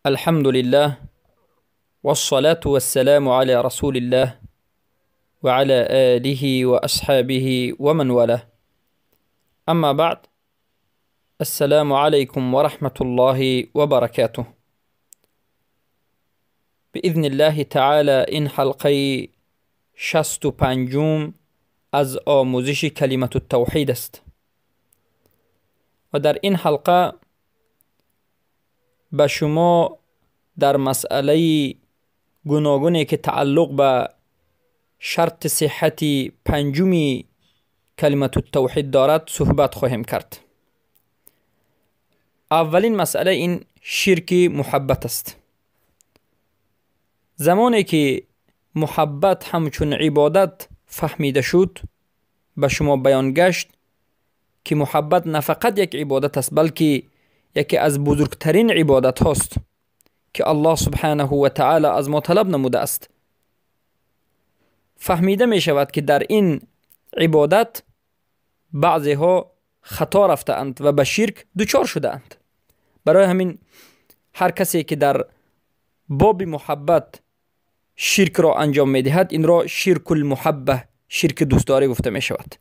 الحمد لله والصلاة والسلام على رسول الله وعلى آله وأصحابه ومن والاه. أما بعد، السلام عليكم ورحمة الله وبركاته. بإذن الله تعالى این حلقه 65 از آموزش کلمة التوحید است و در این حلقه به شما در مسئله گوناگونی که تعلق به شرط صحت پنجمی کلمة التوحید دارد صحبت خواهیم کرد. اولین مسئله این شرک محبت است. زمانی که محبت همچون عبادت فهمیده شد، به شما بیان گشت که محبت نه فقط یک عبادت است، بلکه یکی از بزرگترین عبادت هاست که الله سبحانه و تعالی از ما طلب نموده است. فهمیده می شود که در این عبادت بعضی ها خطا رفته اند و به شرک دچار شده اند. برای همین هر کسی که در باب محبت شرک را انجام می دهد، این را شرک المحبه، شرک دوستداری گفته می شود.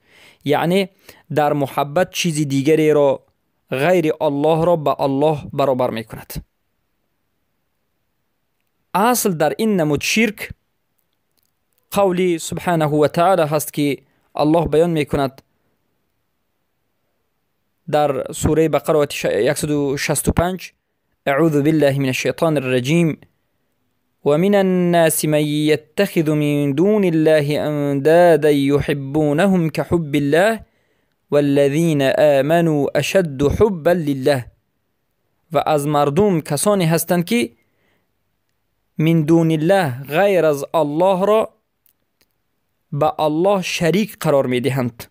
یعنی در محبت چیزی دیگری را غیر الله را به الله برابر می کند. اصل در این نمود شرک قولی سبحانه و تعالی هست که الله بیان می کند در سوره بقره 165: اعوذ بالله من الشیطان الرجیم ومن الناس من يتخذ من دون الله اندادا يحبونهم كحب الله والذین آمنوا اشد حبا لله. و از مردم کسانی هستند که من دون الله، غیر از الله را به الله شریک قرار میدهند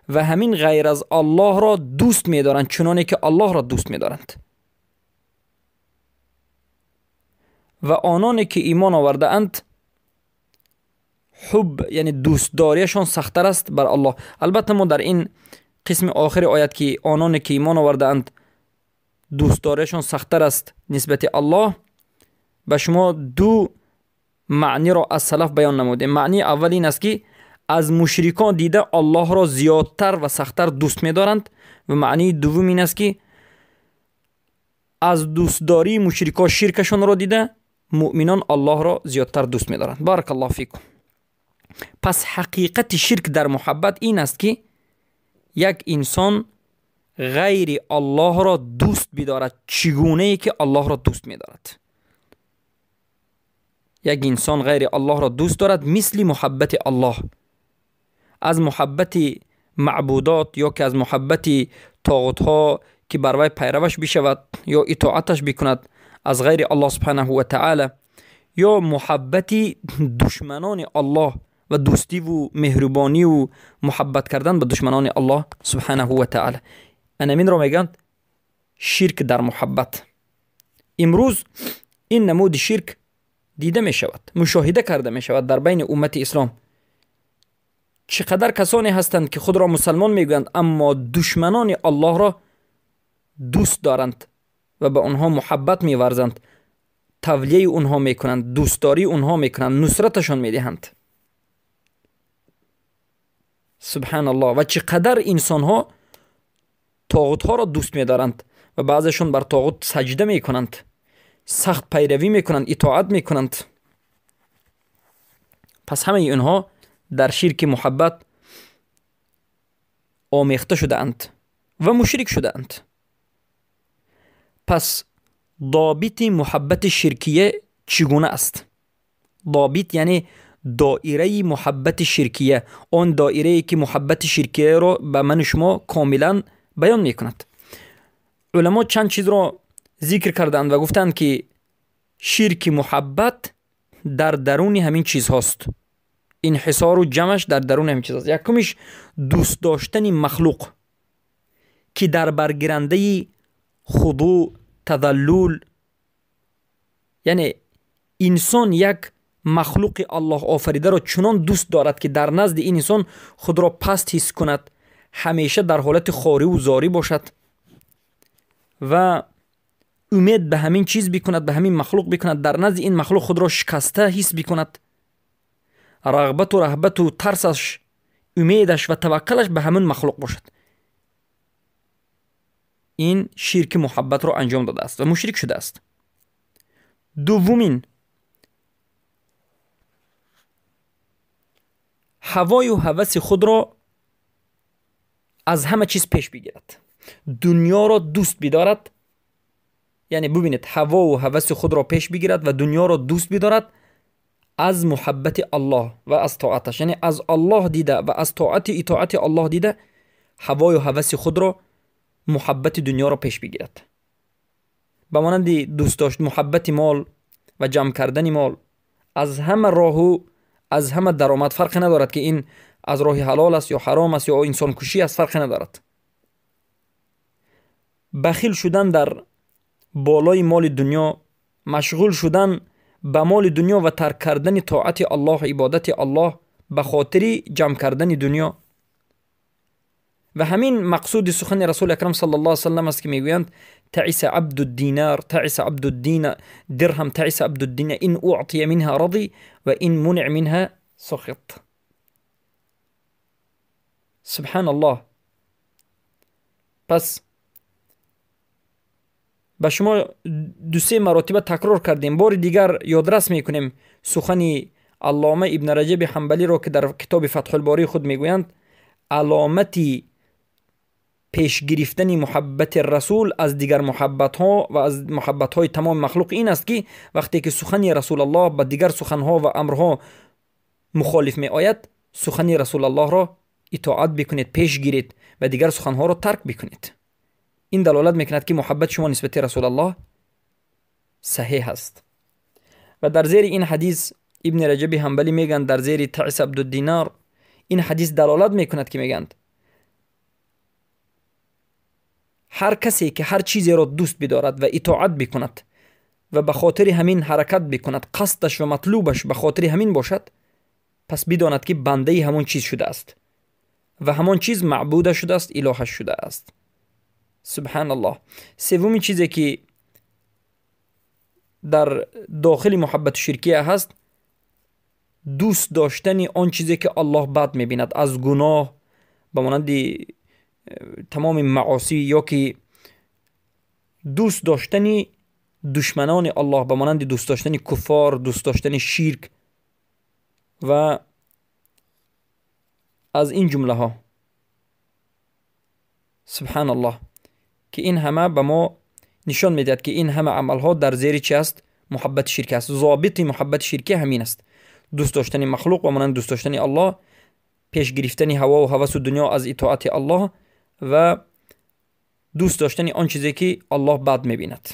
و همین غیر از الله را دوست میدارند چنانه که الله را دوست میدارند. و آنانی که ایمان آورده اند حب یعنی دوستداریشان سخت‌تر است بر الله. البته ما در این قسم آخر آیت که آنانی که ایمان آورده اند دوستداریشان سخت‌تر است نسبت الله، به شما دو معنی را از سلف بیان نمودیم. معنی اول این است که از مشرکان دیده الله را زیادتر و سخت‌تر دوست می‌دارند، و معنی دوم این است که از دوستداری مشرکان شرکشان را دیده مؤمنان الله را زیادتر دوست می‌دارند. بارک الله فیکم. پس حقیقت شرک در محبت این است که یک انسان غیر الله را دوست بدارد چگونه ای که الله را دوست می‌دارد. یک انسان غیر الله را دوست دارد مثل محبت الله، از محبت معبودات یا که از محبت طاغوت ها که بر وی پیروش بشود یا اطاعتش بکند از غیر الله سبحانه و تعالی، یا محبت دشمنان الله و دوستی و مهربانی و محبت کردن به دشمنان الله سبحانه و تعالی. انمین را میگن شرک در محبت. امروز این نمود شرک دیده می شود، مشاهده کرده می شود در بین امت اسلام. چقدر کسانی هستند که خود را مسلمان میگویند اما دشمنان الله را دوست دارند و به آنها محبت میورزند، تولیه اونها میکنند، دوستداری اونها میکنند، نصرتشان میدهند. سبحان الله. و چقدر انسان ها طاغوت ها را دوست میدارند و بعضشون بر طاغوت سجده میکنند، سخت پیروی میکنند، اطاعت میکنند. پس همه اینها در شرک محبت آمیخته شده اند و مشرک شده اند. پس ضابط محبت شرکیه چگونه است؟ ضابط یعنی دایره محبت شرکیه، آن دایره که محبت شرکیه را به من شما کاملا بیان میکند. علما چند چیز را ذکر کردند و گفتند که شرک محبت در درون همین چیز هاست، انحصار و جمعش در درون همین چیز هاست. یکمش دوست داشتن مخلوق که در برگیرنده خضوع، تذلل، یعنی انسان یک مخلوق الله آفریده را چنان دوست دارد که در نزد این انسان خود را پست حس کند، همیشه در حالت خواری و زاری باشد و умед ба ҳамин чиз бикунад, ба ҳамин махлуқ бикунад, дар назди ин махлуқ худро шикаста ҳис бикунад, рағбату раҳбату тарсаш, умедаш ва таваккалаш ба ҳамин махлуқ бошад, ин ширки муҳаббатро анҷом додааст ва мушрик шудааст. Дуввумин, ҳавою ҳаваси худро аз ҳама чиз пеш бигирад, дунёро дӯст бидорад. Яъне бубинед, ҳавову ҳаваси худро пеш бигирад ва дунёро дӯст бидорад аз муҳаббати Аллоҳ ва аз тоаташ. Яъне аз Аллоҳ дида ва аз тоати итоати Аллоҳ дида ҳавою ҳаваси худро, муҳаббати дунёро пеш бигирад. Ба монанди дӯст дошт муҳаббати мол ва ҷамъ кардани мол аз ҳама роҳу аз ҳама даромад, фарқе надорад ки ин аз роҳи ҳалол аст ё ҳаром аст ё инсонкушӣ аст, фарқе надорад. Бахил шудан дар болои моли дунё, машғул шудан ба моли дунё ва тарк кардани тоати Аллоҳ, ибодати Аллоҳ ба хотири ҷамъ кардани дунё. Ва ҳамин мақсуди сухани Расули Акрам саллаллоҳу алайҳи васаллам аст ки мегӯянд: таиса абду динар, таиса абду дина дирҳам, таиса абду дина ин уътия минҳа ради ва ин муниъ минҳа сухит. Субҳаналлоҳ. Пас ба шумо ду-се маротиба такрор кардем, бори дигар ёдрас мекунем сухани Аллома Ибн Раҷаби Ҳанбалиро ки дар китоби Фатҳулбории худ мегӯянд: аломати пешгирифтани муҳаббати расул аз дигар муҳаббатҳо ва аз муҳаббатҳои тамоми махлуқ ин аст ки вақте ки сухани Расулаллоҳ ба дигар суханҳо ва амрҳо мухолиф меояд, сухани Расулаллоҳро итоат бикунед, пеш гиред ва дигар суханҳоро тарк бикунед. Ин далолат мекунад ки муҳаббати шумо нисбати Расулаллоҳ саҳеҳ аст. Ва дар зери ин ҳадис Ибни Раҷаби Ҳанбалӣ мегӯянд, дар зери таиса абдуддинар, ин ҳадис далолат мекунад ки мегӯянд ҳар касе ки ҳар чизеро дӯст бидорад ва итоат бикунад ва ба хотири ҳамин ҳаракат бикунад, қасдаш ва матлубаш ба хотири ҳамин бошад, пас бидонад ки бандаи ҳамон чиз шудааст ва ҳамон чиз маъбуда шудааст, илоҳаш шудааст. Субҳаналлоҳ. Севумин чизе ки дар дохили муҳаббати ширкия ҳаст, дӯст доштани он чизе ки Аллоҳ бад мебинад аз гуноҳ, ба монанди тамоми маосӣ, ё ки дӯст доштани душманони Аллоҳ, ба монанди дӯст доштани куффор, дӯст доштани ширк ва аз ин ҷумлаҳо. Субҳаналлоҳ, ки ин ҳама ба мо нишон медиҳад ки ин ҳама амалҳо дар зери чи аст? Муҳаббати ширкӣ аст. Зобити муҳаббати ширкӣ ҳамин аст: дӯст доштани махлуқ ва монанди дӯст доштани Аллоҳ, пеш гирифтани ҳавову ҳавасу дунё аз итоати Аллоҳ ва дӯст доштани он чизе ки Аллоҳ бад мебинад.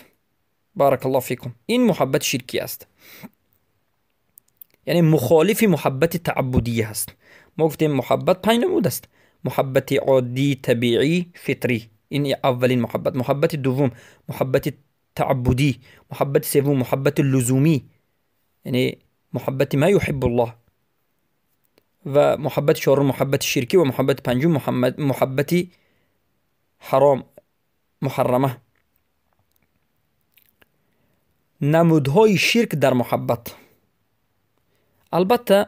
Баракаллоҳу фикум. Ин муҳаббати ширкӣ аст, яъне мухолифи муҳаббати тааббудия аст. Мо гуфтем муҳаббат панҷ намуд аст: муҳаббати оддӣ, табиӣ, фитрӣ. Ин аввалин муҳаббат. Муҳаббати дуввум муҳаббати тааббудӣ, муҳаббати севум муҳаббати лузумӣ, яъне муҳаббати ма юҳиббуллоҳ, ва муҳаббати чорум муҳаббати ширкӣ ва муҳаббати панҷум муҳаббати ҳаром, муҳаррама. Намудҳои ширк дар муҳаббат. Албатта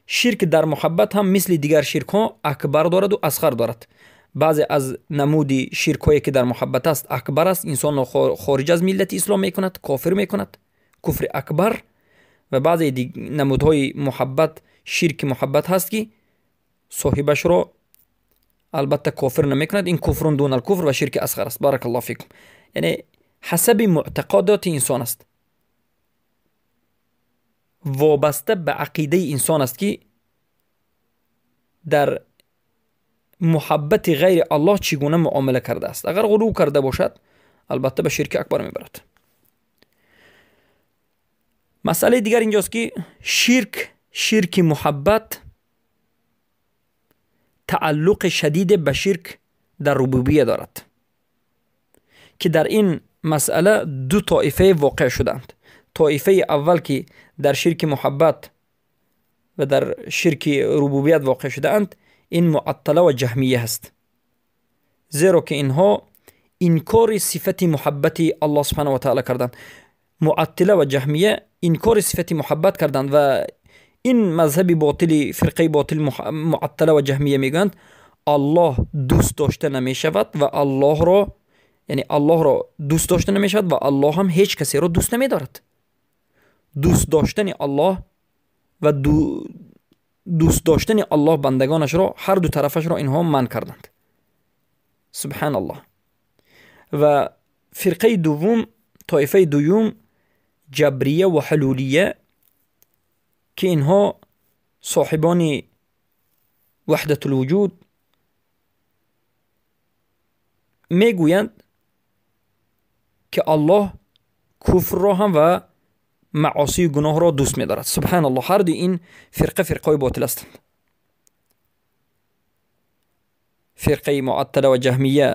ширк дар муҳаббат ҳам мисли дигар ширкҳо акбар дораду асғар дорад. Баъзе аз намуди ширкҳое ки дар муҳаббат аст акбар аст, инсонро хориҷ аз миллати ислом мекунад, кофир мекунад, куфри акбар. Ва баъзе намудҳои муҳаббат, ширки муҳаббат ҳаст ки соҳибашро албатта кофир намекунад, ин куфрун дунал куфр ва ширки асғар аст. Баракаллоҳу фикум. Яъне ҳасаби муътақодоти инсон аст, вобаста ба ақидаи инсон аст ки дар муҳаббати ғайри Аллоҳ чӣ гуна муомила кардааст. Агар ғулув карда бошад, албатта ба ширки акбар мебарад. Масъалаи дигар инҷост ки ширк, ширки муҳаббат тааллуқи шадиде ба ширк дар рубубия дорад, ки дар ин масъала ду тоифае воқеъ шуданд. Тоифаи аввал ки дар ширки муҳаббат ва дар ширки рубубият воқеъ шудаанд, ин муаттала ва ҷаҳмия ҳаст, зеро ки инҳо инкори сифати муҳаббати Аллоҳ субҳанаҳу ва таъала карданд. Муаттила ва Ҷаҳмия инкори сифати муҳаббат карданд ва ин мазҳаби ботили, фирқаи ботил Муаттала ва Ҷаҳмия мегӯянд, Аллоҳ дӯст дошта намешавад ва Аллоҳро, яъне Аллоҳро дӯст дошта намешавад ва Аллоҳ ҳам ҳеҷ касеро дӯст намедорад. Дӯст доштани Аллоҳ ва дӯст доштани Аллоҳ бандагонашро, ҳар ду тарафашро инҳо манъ карданд. Субҳаналлоҳ. Ва фирқаи дуввум, тоифаи дуюм, Ҷабрия ва Ҳулулия, ки инҳо соҳибони ваҳдатулвуҷуд мегӯянд, ки Аллоҳ куфрро ҳам ва маосию гуноҳро дӯст медорад. Субҳаналлоҳ. Ҳар дуи ин фирқа фирқаҳои ботил ҳастанд. Фирқаи Муаттала ва Ҷаҳмия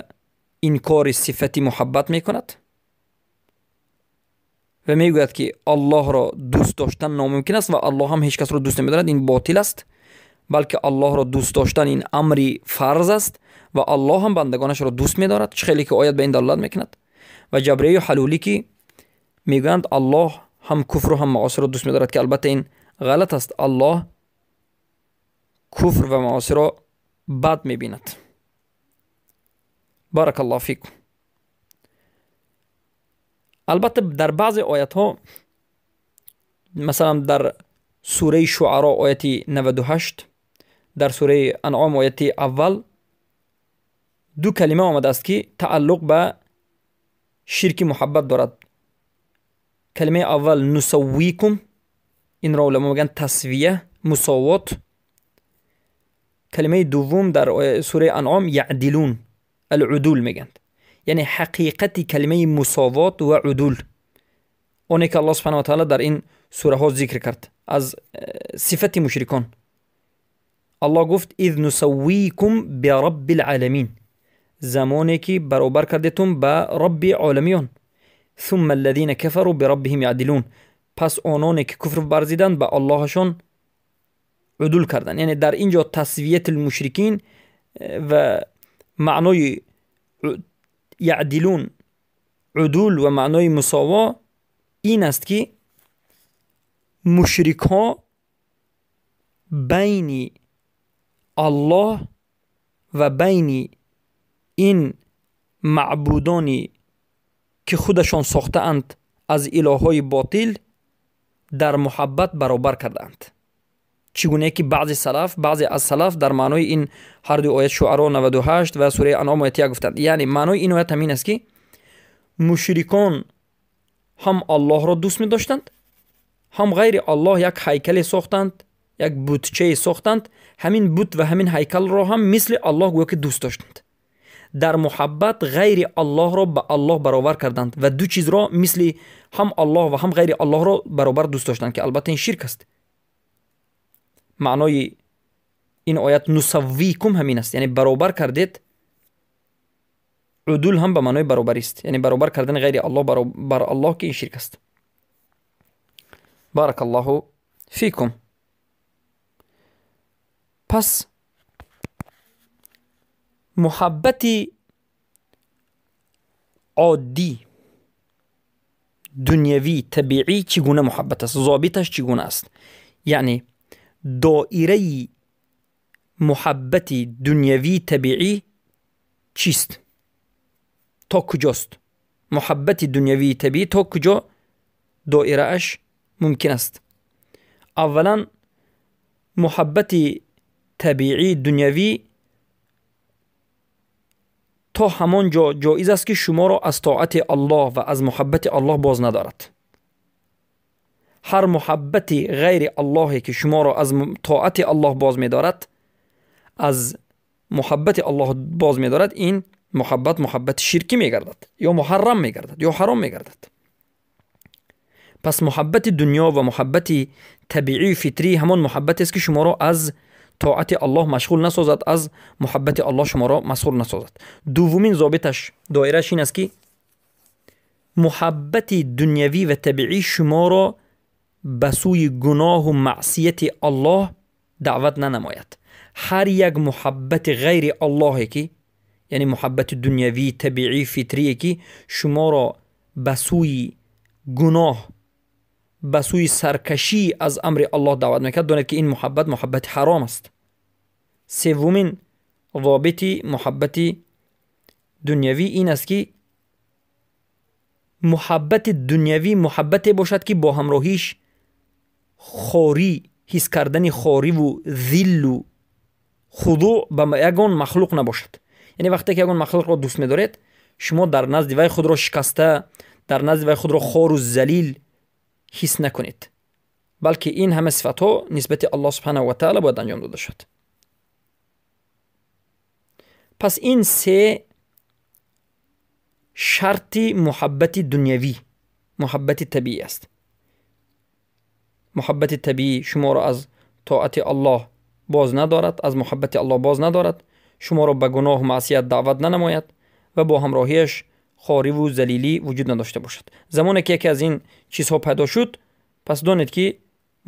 инкори сифати муҳаббат мекунад ва мегӯяд, ки Аллоҳро дӯст доштан номумкин аст ва Аллоҳ ҳам ҳеҷ касро дӯст намедорад. Ин ботил аст, балки Аллоҳро дӯст доштан ин амри фарз аст ва Аллоҳ ҳам бандагонашро дӯст медорад, чӣ хеле ки оят ба ин далолат мекунад. Ва Ҷабрию Ҳалулӣ, ки мегӯянд Аллоҳ ҳам куфру ҳам маосиро дӯст медорад, ки албатта ин ғалат аст. Аллоҳ куфр ва маосиро бад мебинад. Баракаллоҳу фикум. Албатта дар баъзе оятҳо, масалан дар сураи Шуаро ояти 98, дар сураи Анъом ояти аввал ду калима омадааст, ки тааллуқ ба ширки муҳаббат дорад. Калимаи аввал нусаввикум, инро уламо мегӯянд тасвия, мусовот. Калимаи дуввум дар сураи Анъом яъдилун, алъудул мегӯянд, яъне ҳақиқати калимаи мусовот ва удул, оне ки Аллоҳ субҳанаҳу ва таъала дар ин сураҳо зикр кард аз сифати мушрикон. Аллоҳ гуфт: из нусаввикум бираббил оламин, замоне ки баробар кардетум ба Робби оламиён. Сумма аллазина кафару бираббиҳим яъдилун, пас ононе ки куфр варзиданд ба Аллоҳашон удул карданд. Яъне дар ин ҷо тасвияти мушрикин ва маънои яъдилун, удул ва маънои мусово ин аст, ки мушрикҳо байни Аллоҳ ва байни ин маъбудони ки худашон сохтаанд аз илоҳҳои ботил дар муҳаббат баробар кардаанд. Чӣ гуне ки баъзе салаф, баъзе аз салаф дар маънои ин ҳар ду оят Шуаро 98 ва сураи Анъом ояти 1 гуфтанд. Яъне маънои ин оят ҳамин аст, ки мушрикон ҳам Аллоҳро дӯст медоштанд, ҳам ғайри Аллоҳ як ҳайкале сохтанд, як бутчае сохтанд. Ҳамин бут ва ҳамин ҳайкалро ҳам мисли Аллоҳ гӯё ки дӯст доштанд. Дар муҳаббат ғайри Аллоҳро ба Аллоҳ баробар карданд ва ду чизро мисли ҳам Аллоҳ ва ҳам ғайри Аллоҳро баробар дӯст доштанд, ки албатта ин ширк аст. Маънои ин оят нусаввикум ҳамин аст, яъне баробар кардед. Удул ҳам ба маънои баробарист, яъне баробар кардани ғайри Аллоҳ бар Аллоҳ, ки ин ширк аст. Баракаллоҳу фикум. Пас муҳаббати оддӣ, дунявӣ, табиӣ чӣ гуна муҳаббат аст? Зобиташ чӣ гуна аст? Яъне доираи муҳаббати дунявӣ табиӣ чист? То куҷост? Муҳаббати дунявии табиӣ то куҷо доирааш мумкин аст? Аввалан, муҳаббати табиӣ дунявӣ то ҳамон ҷо ҷоиз аст, ки шуморо аз тоати Аллоҳ ва аз муҳаббати Аллоҳ боз надорад. Ҳар муҳаббати ғайри Аллоҳе ки шуморо аз тоати Аллоҳ боз медорад, аз муҳаббати Аллоҳ боз медорад, ин муҳаббат муҳаббати ширкӣ мегардад, ё муҳаррам мегардад, ё ҳаром мегардад. Пас муҳаббати дунё ва муҳаббати табиию фитрӣ ҳамон муҳаббатест, ки шуморо аз тоати Аллоҳ машғул насозад, аз муҳаббати Аллоҳ шуморо масғул насозад. Дуввумин зобиташ, доирааш ин аст, ки муҳаббати дунявӣ ва табиӣ шуморо ба сӯи гуноҳу маъсияти Аллоҳ даъват нанамояд. Ҳар як муҳаббати ғайри Аллоҳе ки, Яъне муҳаббати дунявӣ, табиӣ, фитрие, ки шуморо ба сӯи гуноҳ, ба сӯи саркашӣ аз амри Аллоҳ даъват мекард, донед, ки ин муҳаббат муҳаббати ҳаром аст. Севумин робити муҳаббати дунявӣ ин аст, ки муҳаббати дунявӣ муҳаббате бошад, ки бо ҳамроҳиш хорӣ, ҳис кардани хориву зиллу худӯъ ба ягон махлуқ набошад. Яъне вақте ки ягон махлуқро дӯст медоред, шумо дар назди вай худро шикаста, дар назди вай худро хору залил ҳис накунед, балки ин ҳама сифатҳо нисбати Аллоҳ субҳанаҳу ва таала бояд анҷом дода шавад. Пас ин се шарти муҳаббати дунявӣ, муҳаббати табиӣ аст. Муҳаббати табиӣ шуморо аз тоати Аллоҳ боз надорад, аз муҳаббати Аллоҳ боз надорад, шуморо ба гуноҳу маъсият даъват нанамояд ва бо ҳамроҳиаш хориву залилӣ вуҷуд надошта бошад. Замоне ки яке аз ин чизҳо пайдо шуд, пас донед, ки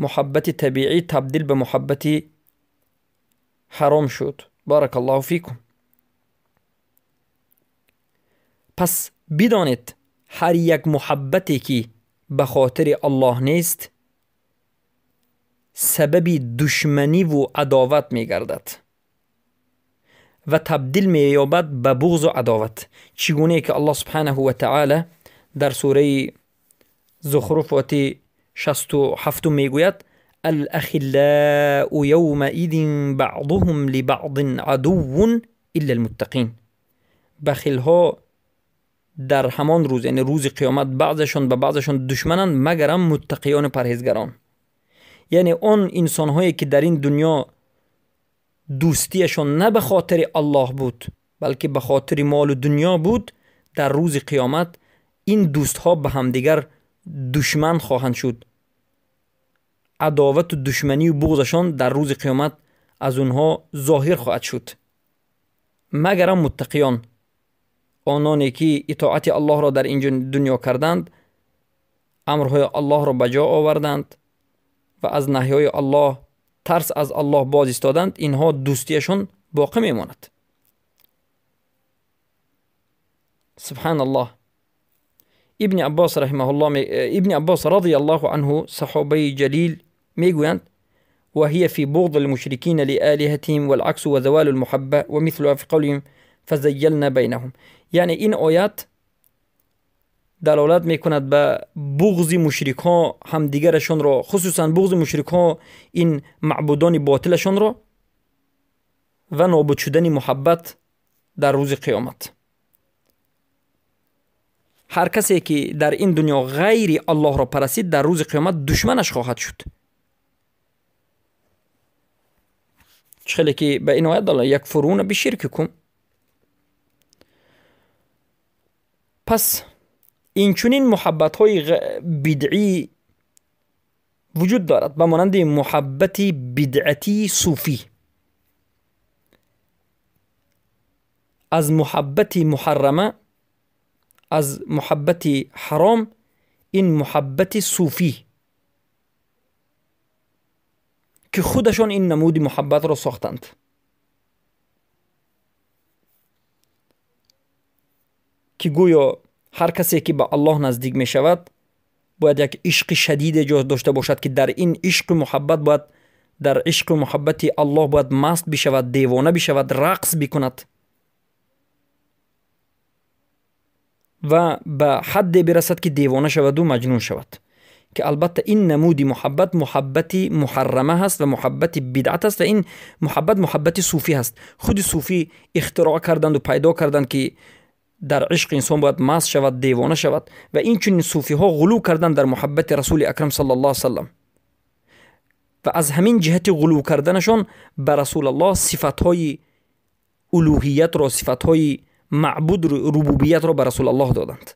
муҳаббати табиӣ табдил ба муҳаббати ҳаром шуд. Баракаллоҳу фикум. Пас бидонед, ҳар як муҳаббате, ки ба хотири Аллоҳ нест, сабаби душманиву адоват мегардад ва табдил меёбад ба буғзу адоват. Чӣ гунае ки Аллоҳ субҳанаҳу ва таала дар сураи Зухруф, ояти 67-ум мегӯяд: алахиллау явмаидин баъдуҳум либаъдин адуввун илла алмуттақин. Бахилҳо дар ҳамон рӯз, яъне рӯзи қиёмат, баъзешон ба баъзешон душмананд, магарам муттақиёну парҳезгарон. Яъне он инсонҳое, ки дар ин дунё дӯстиашон на ба хотири Аллоҳ буд, балки ба хотири молу дунё буд, дар рӯзи қиёмат ин дӯстҳо ба ҳамдигар душман хоҳанд шуд. Адовату душманию буғзашон дар рӯзи қиёмат аз онҳо зоҳир хоҳад шуд. Магарам муттақиён, ононе ки итоати Аллоҳро дар ин дунё карданд, амрҳои Аллоҳро ба ҷо оварданд ва аз наҳйҳои Аллоҳ, тарс аз Аллоҳ боз истоданд, инҳо дӯстиашон боқӣ мемонад. Субҳаналлоҳ. Ибни Аббос раҳимаҳуллоҳ, Ибни Аббос радиаллоҳу анҳу, саҳобаи ҷалил, мегӯянд: وهي في بغض المشركين لآلهتهم والعكس وزوال المحبة، ومثلها في قولهم فزيلنا بينهم. یعنی این آیات دلالت میکند به بغض مشرک ها همدیگرشان را، خصوصا بغض مشرک ها این معبودان باطلشان را و نابود شدن محبت در روز قیامت. هر کسی که در این دنیا غیر الله را پرستید، در روز قیامت دشمنش خواهد شد. خیلی که به این آیت دلالت: یکفرون بشرککم. پس اینچنین محبت های بدعی وجود دارد، به مانند محبت بدعتی صوفی. از محبت محرمه، از محبت حرام، این محبت صوفی که خودشان این نمود محبت را ساختند. که گویا هر کسی که به الله نزدیک می شود باید یک عشق شدید داشته باشد، که در این عشق محبت باید، در عشق محبت الله باید مست بشود، دیوانه بشود، رقص بکند و به حد برسد که دیوانه شود و مجنون شود. که البته این نمود محبت محبت محرمه هست و محبت بدعت است و این محبت محبت صوفی هست. خود صوفی اختراع کردند و پیدا کردند که در عشق انسان باید مست شود، دیوانه شود، و این چنین صوفی ها غلو کردند در محبت رسول اکرم صلی الله علیه وسلم و از همین جهت غلو کردنشان به رسول الله صفت های الوهیت را، صفت های معبود ربوبیت را به رسول الله دادند.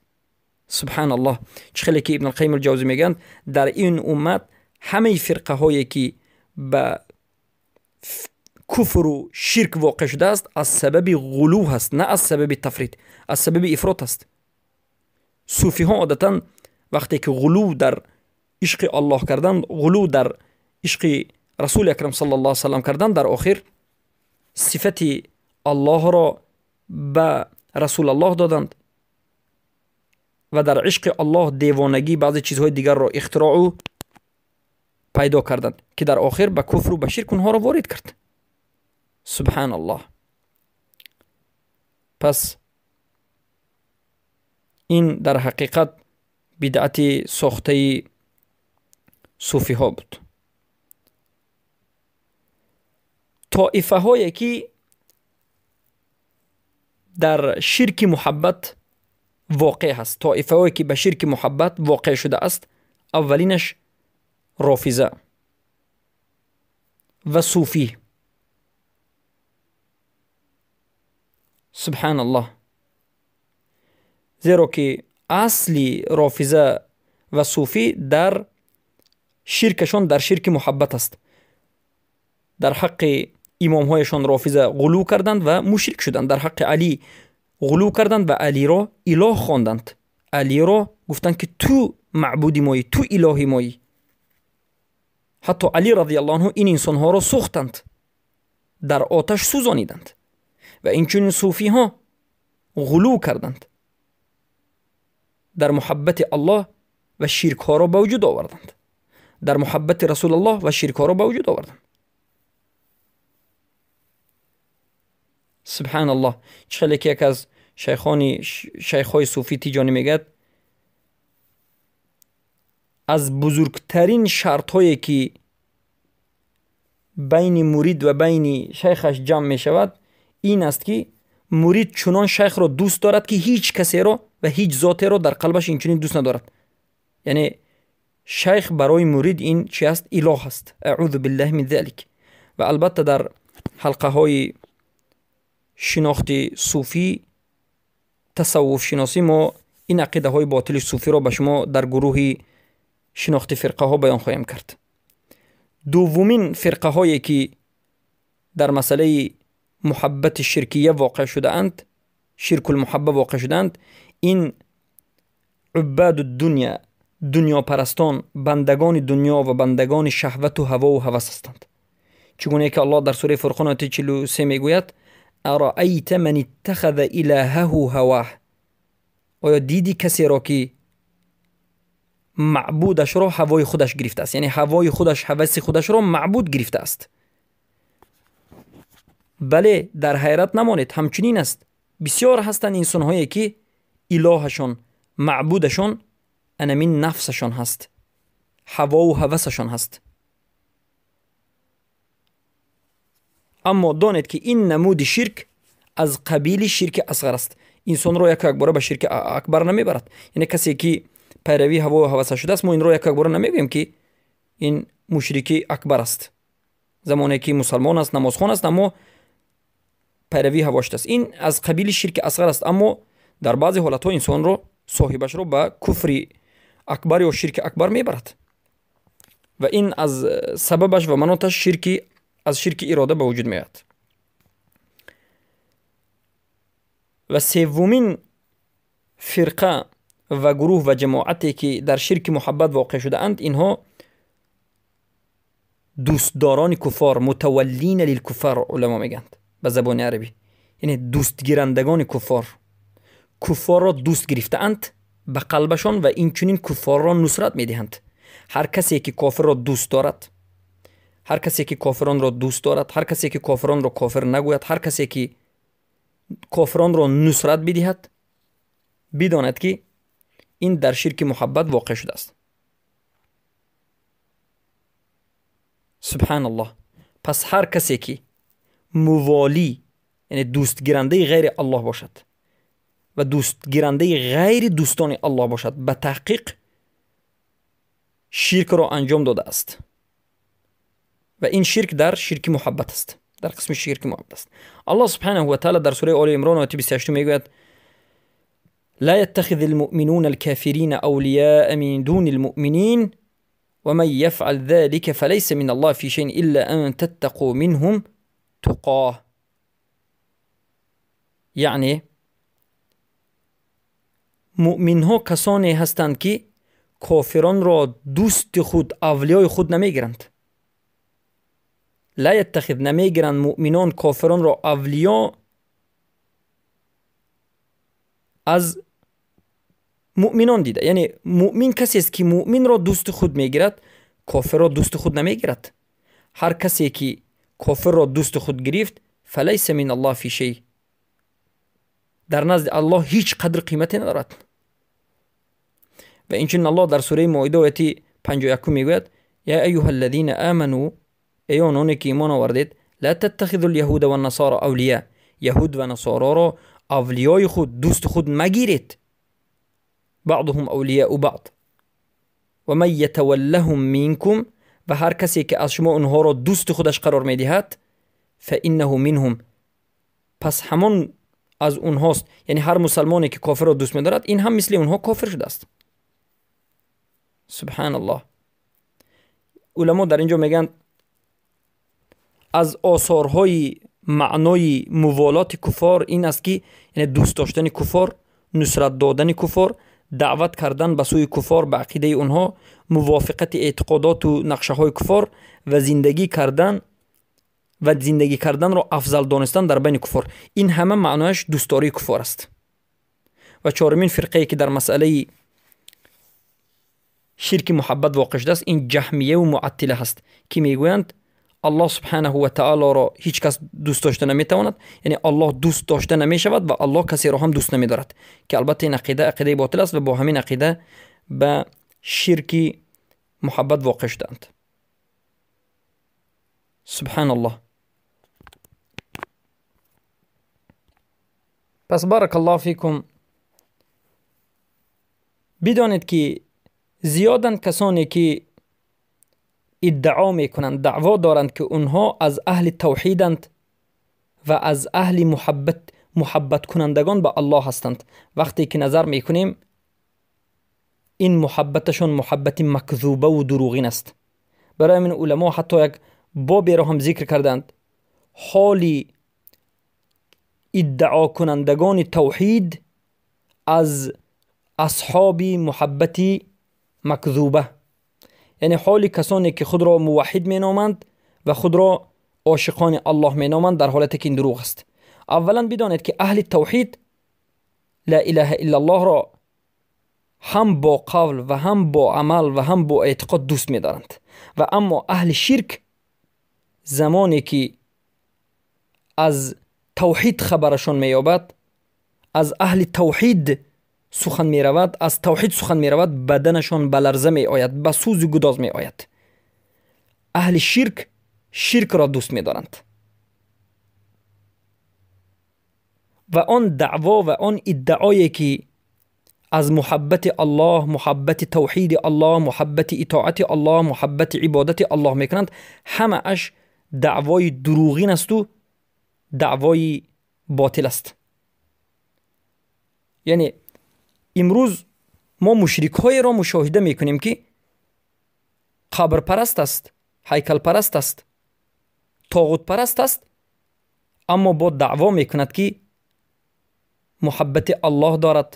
سبحان الله. چه خیلی که ابن القیم الجوزی میگن در این امت همه فرقه هایی که به کفر و شرک واقع شده است از سبب غلو هست، نه از سبب تفرید، از سبب افراط است. صوفی ها عادتا وقتی که غلو در عشق الله کردن، غلو در عشق رسول اکرم صلی الله علیه وسلم کردن، در آخر صفت الله را ба Расулаллоҳ доданд ва дар ишқи Аллоҳ девонагӣ баъзе чизҳои дигарро ихтироъу пайдо карданд, ки дар охир ба куфру ба ширк онҳоро ворид кард. Субҳаналлоҳ. Пас ин дар ҳақиқат бидъати сохтаи суфиҳо буд. Тоифаҳое ки дар ширки муҳаббат воқеъ ҳаст, тоифаҳое ки ба ширки муҳаббат воқеъ шудааст, аввалинаш рофиза ва суфӣ. Субҳаналлоҳ. Зеро ки асли рофиза ва суфӣ дар ширкашон дар ширки муҳаббат аст. Дар ҳаққи имомҳояшон рофиза ғулӯ карданд ва мушрик шуданд. Дар ҳаққи Алӣ ғулӯ карданд ва Алиро илоҳ хонданд. Алиро гуфтанд, ки ту маъбуди моӣ, ту илоҳи моӣ. Ҳатто Алӣ радиаллоҳу анҳу ин инсонҳоро сӯхтанд, дар оташ сӯзониданд. Ва инчунин суфиҳо ғулӯ карданд дар муҳаббати Аллоҳ ва ширкҳоро ба вуҷуд оварданд. Дар муҳаббати Расулаллоҳ ва ширкҳоро ба вуҷуд оварданд. Субҳаналлоҳ. Чӣ хеле ки як аз шайхҳои суфӣ Тиҷонӣ мегӯяд, аз бузургтарин шартҳое ки байни мурид ва байни шайхаш ҷамъ мешавад ин аст, ки мурид чунон шайхро дӯст дорад, ки ҳеҷ касеро ва ҳеҷ зотеро дар қалбаш инчунин дӯст надорад. Яъне шайх барои мурид ин чи аст? Илоҳ аст. Аъузу биллаҳи мин залик. Ва албатта дар ҳалқаҳои шинохти суфӣ, тасаввуфшиносӣ мо ин ақидаҳои ботили суфиро ба шумо дар гурӯҳи шинохти фирқаҳо баён хоҳем кард. Дуввумин фирқаҳое ки дар масъалаи муҳаббати ширкия воқеъ шудаанд, ширкулмуҳабба воқеъ шудаанд, ин уббаду дунё, дунёпарастон, бандагони дунё ва бандагони шаҳвату ҳавову ҳавас ҳастанд. Чӣ гуне ки Аллоҳ дар сураи Фурқон ояти 43 мегӯяд: араайта ман иттахаза илаҳаҳу ҳаваҳ. Оё дидӣ касеро ки маъбудашро ҳавои худаш гирифтааст? Яъне ҳавои худаш, ҳаваси худашро маъбуд гирифтааст. Бале, дар ҳайрат намонед, ҳамчунин аст. Бисёр ҳастанд инсонҳое ки илоҳашон, маъбудашон анамин нафсашон ҳаст, ҳавову ҳавасашон ҳаст. Аммо донед, ки ин намуди ширк аз қабили ширки асғар аст. Инсонро яку якбора ба ширки акбар намебарад. Яъне касе ки пайравии ҳавову ҳаваса шудааст, мо инро яку якбора намегӯем, ки ин мушрики акбар аст. Замоне ки мусалмон аст, намозхон аст, аммо пайравии ҳаво шудааст. Ин аз қабили ширки асғар аст, аммо дар баъзе ҳолатҳо инсонро, соҳибашро ба куфри акбар ё ширки акбар мебарад. Ва ин аз сабабаш ва маноташ ширки аз ширки ирода ба вуҷуд меояд. Ва севумин фирқа ва гурӯҳ ва ҷамоате ки дар ширки муҳаббат воқеъ шудаанд, инҳо дӯстдорони куффор, мутаваллина лилкуффар уламо мегӯянд ба забони арабӣ, яъне дӯстгирандагони куффор. Куффорро дӯст гирифтаанд ба қалбашон ва инчунин куффорро нусрат медиҳанд. Ҳар касе ки кофирро дӯст дорад, ҳар касе ки кофиронро дӯст дорад, ҳар касе ки кофиронро кофир нагӯяд, ҳар касе ки кофиронро нусрат бидиҳад, бидонад, ки ин дар ширки муҳаббат воқеъ шудааст. Субҳаналлоҳ. Пас ҳар касе ки муволӣ, яъне дӯстгирандаи ғайри Аллоҳ бошад ва дӯстгирандаи ғайри дӯстони Аллоҳ бошад, ба таҳқиқ ширкро анҷом додааст. Ва ин ширк дар ширки муҳаббат аст, дар қисми ширки муҳаббат аст. Аллоҳ субҳанаҳу ва таъала дар сураи Оли Имрон ояти 28 мегӯяд: لا يتخذ المؤمنون الكافرين أولياء من دون المؤمنين ومن يفعل ذلك فليس من الله في شيء إلا أن تتقوا منهم تقاه. یعنی муъминҳо касоне ҳастанд, ки кофиронро дӯсти худ, авлиёи худ намегиранд. Ла яттахид, намегиранд муъминон кофиронро авлиё аз муъминон дида. Яъне муъмин касест, ки муъминро дӯсти худ мегирад, кофирро дӯсти худ намегирад. Ҳар касе ки кофирро дӯсти худ гирифт, фалайса мин Аллоҳ фи шей, дар назди Аллоҳ ҳеҷ қадр қимате надорад. Ва инчунин Аллоҳ дар сураи Моида ояти 51 мегӯяд: я айюҳа аллазина аману, эй ононе ки имон овардед, ла таттахизу лyaҳуда ваннасора авлия, яҳуд ва насороро авлиёи худ, дӯсти худ магиред. баъдуҳум авлияу баъд ва ман ятаваллаҳум минкум, ва ҳар касе ки аз шумо онҳоро дӯсти худаш қарор медиҳад, фаиннаҳу минҳум, пас ҳамон аз онҳост. Яъне ҳар мусалмоне ки кофирро дӯст медорад, ин ҳам мисли онҳо кофир шудааст. Субҳаналлоҳ. Уламо дар ин ҷо мегӯянд, аз осорҳои маънои муволоти куфор ин аст, ки яъне дӯст доштани куфор, нусрат додани куфор, даъват кардан ба сӯи куфор, ба ақидаи онҳо, мувофиқати эътиқодоту нақшаҳои куфор ва зиндагӣ карданро афзал донистан дар байни куфор. Ин ҳама маънояш дӯстдории куфор аст. Ва чорумин фирқае ки дар масъалаи ширки муҳаббат воқеъ шудааст, ин ҷаҳмияву муаттила ҳаст, ки мегӯянд Аллоҳ субҳанаҳу ва таолоро ҳеҷ кас дӯст дошта наметавонад, яъне Аллоҳ дӯст дошта намешавад ва Аллоҳ касеро ҳам дӯст намедорад, ки албатта ин ақида ақидаи ботил аст ва бо ҳамин ақида ба ширки муҳаббат воқеъ шудаанд. Субҳаналлоҳ. Пас баракаллоҳу фикум, бидонед, ки зиёданд касоне ки иддао мекунанд, даъво доранд, ки онҳо аз аҳли тавҳиданд ва аз аҳли муҳаббаткунандагон ба Аллоҳ ҳастанд. Вақте ки назар мекунем, ин муҳаббаташон муҳаббати макзубаву дурӯғин аст. Барои ҳамин уламо ҳатто як боберо ҳам зикр карданд: ҳоли иддаокунандагони тавҳид аз асҳоби муҳаббати макзуба, яъне ҳоли касоне ки худро муваҳҳид меноманд ва худро ошиқони Аллоҳ меноманд, дар ҳолате ки ин дурӯғ аст. Аввалан бидонед, ки аҳли тавҳид ла илаҳа иллаллоҳро ҳам бо қавл ва ҳам бо амал ва ҳам бо эътиқод дӯст медоранд. Ва аммо аҳли ширк замоне ки аз тавҳид хабарашон меёбад, аз аҳли тавҳид сухан меравад, аз тавҳид сухан меравад, баданашон ба ларза меояд, ба сӯзу гудоз меояд. Аҳли ширк ширкро дӯст медоранд ва он даъво ва он иддаое ки аз муҳаббати Аллоҳ, муҳаббати тавҳиди Аллоҳ, муҳаббати итоати Аллоҳ, муҳаббати ибодати Аллоҳ мекунанд, ҳамааш даъвои дурӯғин асту даъвои ботил аст. Яъне имрӯз мо мушрикҳоеро мушоҳида мекунем, ки қабрпараст аст, ҳайкалпараст аст, тоғутпараст аст, аммо бо даъво мекунад, ки муҳаббати Аллоҳ дорад,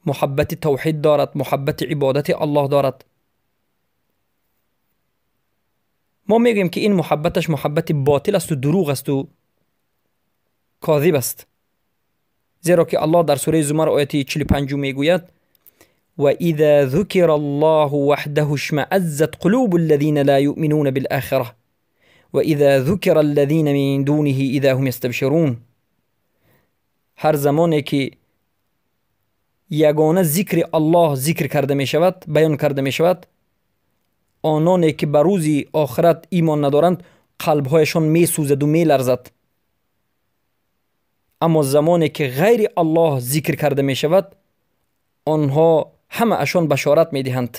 муҳаббати тавҳид дорад, муҳаббати ибодати Аллоҳ дорад. Мо мегӯем, ки ин муҳаббаташ муҳаббати ботил асту дурӯғ асту козиб аст, зеро ки Аллоҳ дар сураи Зумар ояти 45 мегӯяд: ва иза зукира Аллоҳу ваҳдаҳу ишмааззат қулубу аллазина ла юъминуна билохира ва иза зукира аллазина мин дуниҳи иза ҳум ястабширун. Ҳар замоне ки ягона зикри Аллоҳ зикр карда мешавад, баён карда мешавад, ононе ки ба рӯзи охират имон надоранд, қалбҳояшон месӯзаду меларзад. Аммо замоне ки ғайри Аллоҳ зикр карда мешавад, онҳо ҳамаашон башорат медиҳанд.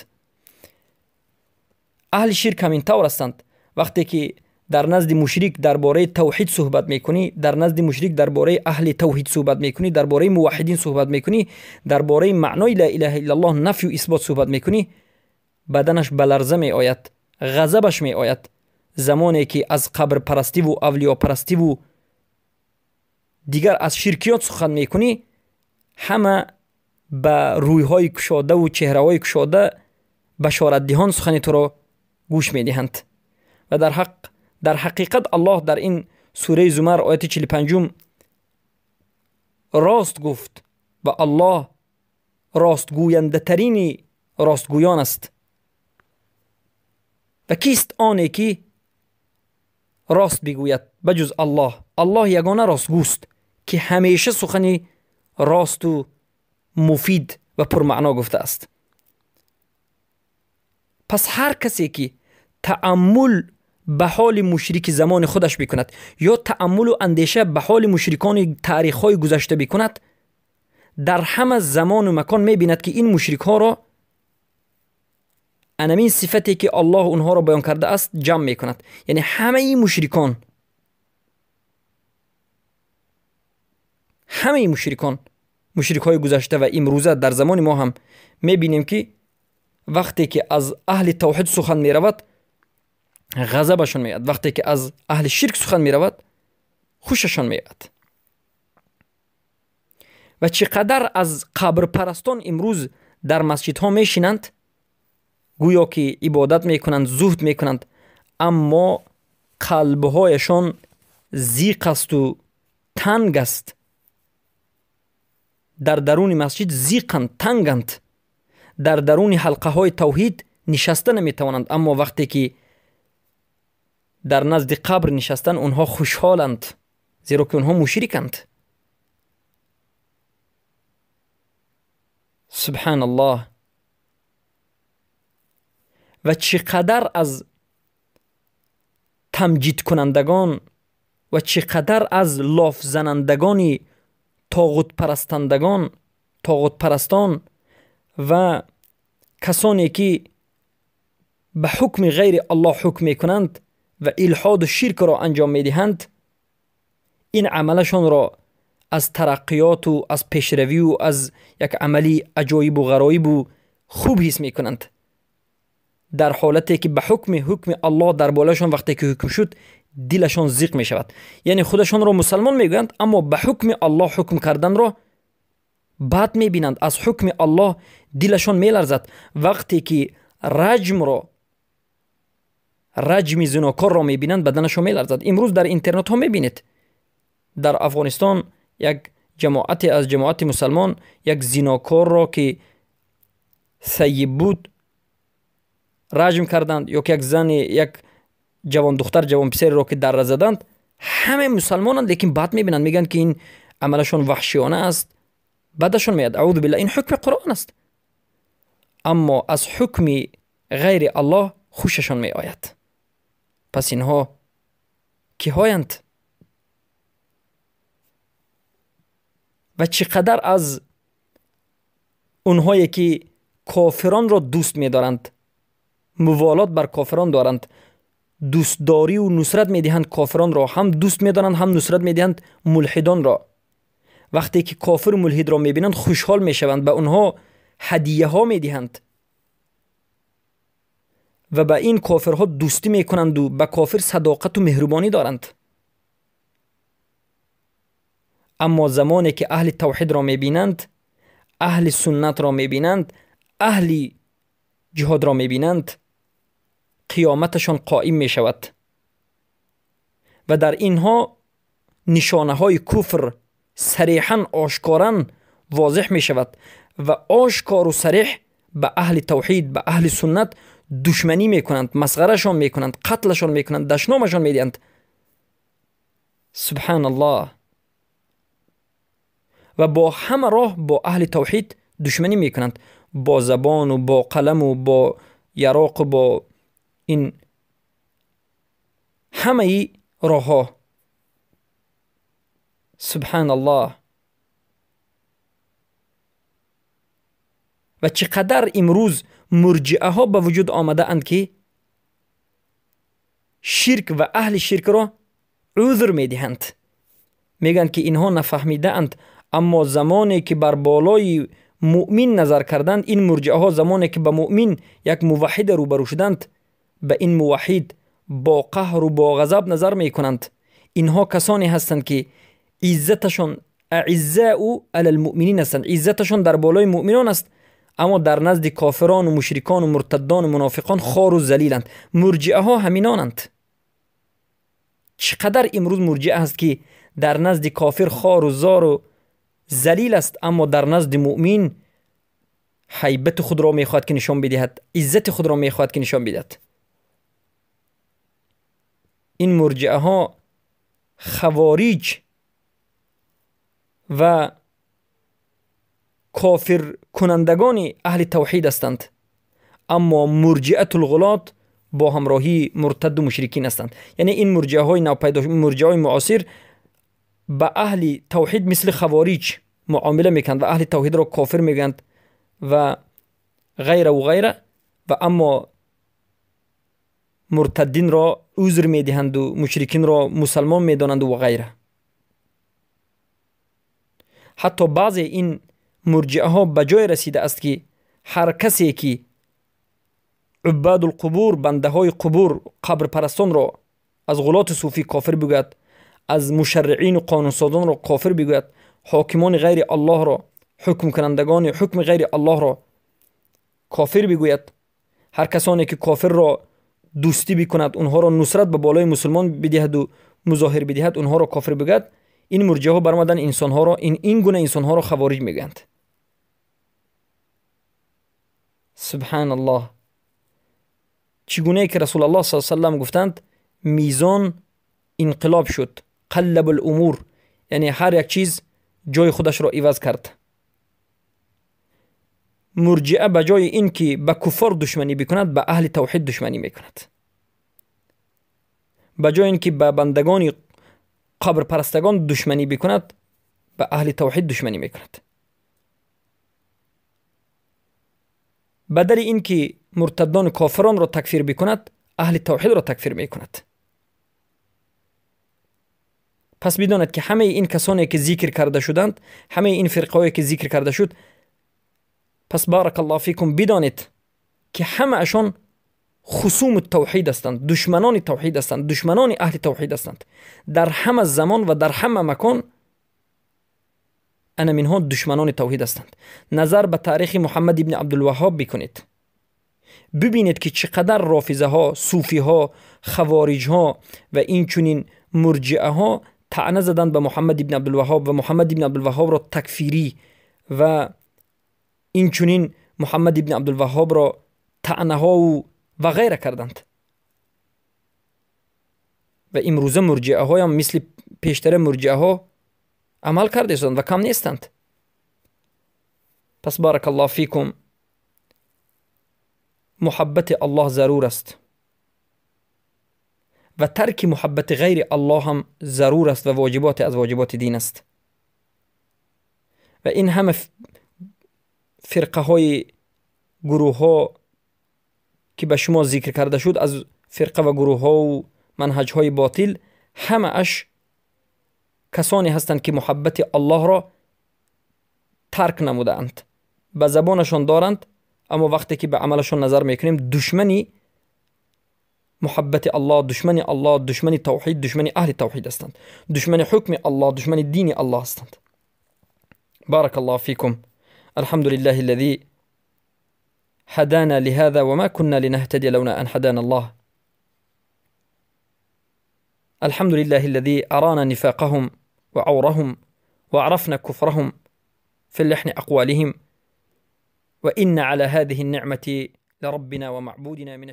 Аҳли ширк ҳамин тавр ҳастанд. Вақте ки дар назди мушрик дар бораи тавҳид суҳбат мекунӣ, дар назди мушрик дар бораи аҳли тавҳид суҳбат мекунӣ, дар бораи муваҳҳидин суҳбат мекунӣ, дар бораи маънои ла илаҳа иллаллоҳ нафю исбот суҳбат мекунӣ, баданаш ба ларза меояд, ғазабаш меояд. Замоне ки аз қабрпарастиву авлиёпарастиву дигар аз ширкиёт сухан мекунӣ, ҳама ба рӯйҳои кушодаву чеҳраҳои кушода башоратдиҳон сухани туро гӯш медиҳанд. Ва дар ҳақиқат Аллоҳ дар ин сураи Зумар ояти 45 рост гуфт. و الله راستگوینده ترین راستگویان است. و کیست آنی که راست بگوید بجز الله؟ الله یگانه راستگوست که همیشه سخنی راست و مفید و پرمعنا گفته است. پس هر کسی که تأمل به حال مشرک زمان خودش بکند یا تأمل و اندیشه به حال مشرکان تاریخ های گذشته بکند، در همه زمان و مکان میبیند که این مشرک ها را انمین صفتی که الله اونها را بیان کرده است جمع میکند. یعنی همه این مشرکان، همه مشرکان، مشرک های گذشته و امروزه در زمان ما هم میبینیم که وقتی که از اهل توحید سخن میرود غضبشان میاد، وقتی که از اهل شرک سخن میرود خوششان میاد. و چقدر از قبر پرستان امروز در مسجدها میشینند، گویا که عبادت میکنند، زهد میکنند، اما قلبهایشان زیق است و تنگ است. در درون مسجد زیقند، تنگند، در درون حلقه های توحید نشسته نمیتوانند، اما وقتی که در نزد قبر نشستن اونها خوشحالند، زیرا که اونها مشرکند. سبحان الله. و چقدر از تمجید کنندگان و چقدر از لاف زنندگان طاغوت پرستندگان، طاغوت پرستان و کسانی که به حکم غیر الله حکم میکنند و الحاد و شرک را انجام میدهند، این عملشان را از ترقیات و از پیشروی و از یک عملی عجایب و غرایب و خوب حس میکنند، در حالتی که به حکم الله در بالایشان وقتی که حکم شد دلشان زیق می شود. یعنی خودشان را مسلمان میگویند اما به حکم الله حکم کردن را بد می بینند، از حکم الله دلشان می لرزد. وقتی که رجم زناکار را می بینند بدنشان می لرزد. امروز در اینترنت ها می بینید در افغانستان یک جماعت از جماعت مسلمان یک زناکار را که ثیب بود رجم کردند، یا که یک زن، یک جوان دختر، جوان پسر را که در زدند، همه مسلمانند لیکن بد میبینند، میگن که این عملشان وحشیانه است، بدشان میاد. اعوذ بالله، این حکم قرآن است، اما از حکم غیر الله خوششان میآید. پس اینها کیهایند؟ و چقدر از اونهایی که کافران را دوست میدارند، موالات بر کافران دارند، دوستداری و نصرت میدهند کافران را، هم دوست میدارند هم نصرت میدهند ملحدان را. وقتی که کافر و ملحد را میبینند خوشحال میشوند، به اونها هدیه ها میدهند و به این کافرها دوستی میکنند و به کافر صداقت و مهربانی دارند. اما زمانی که اهل توحید را میبینند، اهل سنت را میبینند، اهل جهاد را میبینند، قیامتشان قائم می شود و در اینها نشانه های کفر صریحا آشکارا واضح می شود و آشکار و صریح به اهل توحید، به اهل سنت دشمنی می کنند، مسخرهشان می کنند، قتلشان می کنند، دشنامشان می دهند. سبحان الله. و با همه راه با اهل توحید دشمنی می کنند، با زبان و با قلم و با یراق و با این همه ای راه ها. سبحان الله. و چقدر امروز مرجئه ها به وجود آمده اند که شرک و اهل شرک را عذر می دهند، میگن که اینها نفهمیده اند، اما زمانی که بر بالای مؤمن نظر کردند، این مرجئه ها زمانی که به مؤمن یک موحد روبرو شدند، به این موحد با قهر و با غضب نظر میکنند. اینها کسانی هستند که عزتشان اعزاء علی المؤمنین هستند، عزتشان در بالای مؤمنان است، اما در نزد کافران و مشرکان و مرتدان و منافقان خوار و ذلیلند. مرجئه ها همینانند. چقدر امروز مرجئه هست که در نزد کافر خوار و زار و залил аст, аммо дар назди муъмин ҳайбати худро мехоҳад ки нишон бидиҳад, иззати худро мехоҳад ки нишон бидиҳад. Ин мурҷиаҳо хавориҷ ва кофиркунандагони аҳли тавҳид ҳастанд, аммо мурҷиатулғулот бо ҳамроҳии муртаду мушрикин ҳастанд. Яъне ин мурҷиаҳои навпайдо, мурҷиаҳои муосир ба аҳли тавҳид мисли хавориҷ муомила мекунанд ва аҳли тавҳидро кофир мегӯянд ва ғайра ва ғайра, ва аммо муртаддинро узр медиҳанду мушрикинро мусалмон медонанду ва ғайра. Ҳатто баъзе ин мурҷиаҳо ба ҷое расида аст, ки ҳар касе ки уббадулқубур, бандаҳои қубур, қабрпарастонро аз ғулоти суфӣ кофир бигӯяд, аз мушарриину қонунсозонро кофир бигӯяд, ҳокимони ғайри Аллоҳро, ҳукмкунандагони ҳукми ғайри Аллоҳро кофир бигӯяд, ҳар касоне ки кофирро дӯстӣ бикунад, онҳоро нусрат ба болои мусулмон бидиҳаду музоҳир бидиҳад, онҳоро кофир бигӯяд, ин мурҷиаҳо баромадан инсонҳоро, ин гуна инсонҳоро хавориҷ мегӯянд. Субҳаналлоҳ. Чӣ гунае ки Расулаллоҳ саллаллоҳу алайҳи васаллам гуфтанд, мизон инқилоб шуд, қаллабул умур, яъне ҳар як чиз ҷои худашро иваз кард. Мурҷиа ба ҷои ин ки ба куффор душманӣ бикунад, ба аҳли тавҳид душманӣ мекунад. Ба ҷои ин ки ба бандагони қабрпарастагон душманӣ бикунад, ба аҳли тавҳид душманӣ мекунад. Бадали ин ки муртаддони кофиронро такфир бикунад, аҳли тавҳидро такфир мекунад. Пас бидонад, ки ҳамаи ин касоне ки зикр карда шуданд, ҳамаи ин фирқаҳое ки зикр карда шуд, пас баракаллоҳу фикум, бидонед ки ҳамаашон хусуму тавҳид ҳастанд, душманони тавҳид ҳастанд, душманони аҳли тавҳид ҳастанд. Дар ҳама замон ва дар ҳама макон ана минҳо душманони тавҳид ҳастанд. Назар ба таърихи Муҳаммад ибни Абдулваҳҳоб бикунед, бибинед ки чӣ қадар рофизаҳо, суфиҳо, хавориҷҳо ва инчунин мурҷиаҳо таъна заданд ба Муҳаммад ибни Абдулваҳҳоб ва Муҳаммад ибни Абдулваҳҳобро такфирӣ ва инчунин Муҳаммад ибни Абдулваҳҳобро таънаҳову ва ғайра карданд. Ва имрӯза мурҷиаҳоям мисли пештара мурҷиаҳо амал карда истоданд ва кам нестанд. Пас баракаллоҳу фикум, муҳаббати Аллоҳ зарур аст ва тарки муҳаббати ғайри Аллоҳ ҳам зарур аст ва воҷиботе аз воҷиботи дин аст. Ва ин ҳама фирқаҳои гурӯҳҳо ки ба шумо зикр карда шуд, аз фирқа ва гурӯҳҳову манҳаҷҳои ботил, ҳамааш касоне ҳастанд ки муҳаббати Аллоҳро тарк намудаанд, ба забонашон доранд, аммо вақте ки ба амалашон назар мекунем, душмани муҳаббати Аллоҳ, душмани Аллоҳ, душмани тавҳид, душмани аҳли тавҳид ҳастанд, душмани ҳукми Аллоҳ, душмани дини Аллоҳ ҳастанд. Баракаллоҳу фикум. الحمد لله الذي هدانا لهذا وما كنا لنهتدي لولا أن هدانا الله. الحمد لله الذي أرانا نفاقهم وعورهم وعرفنا كفرهم في لحن أقوالهم، وإن على هذه النعمة لربنا ومعبودنا من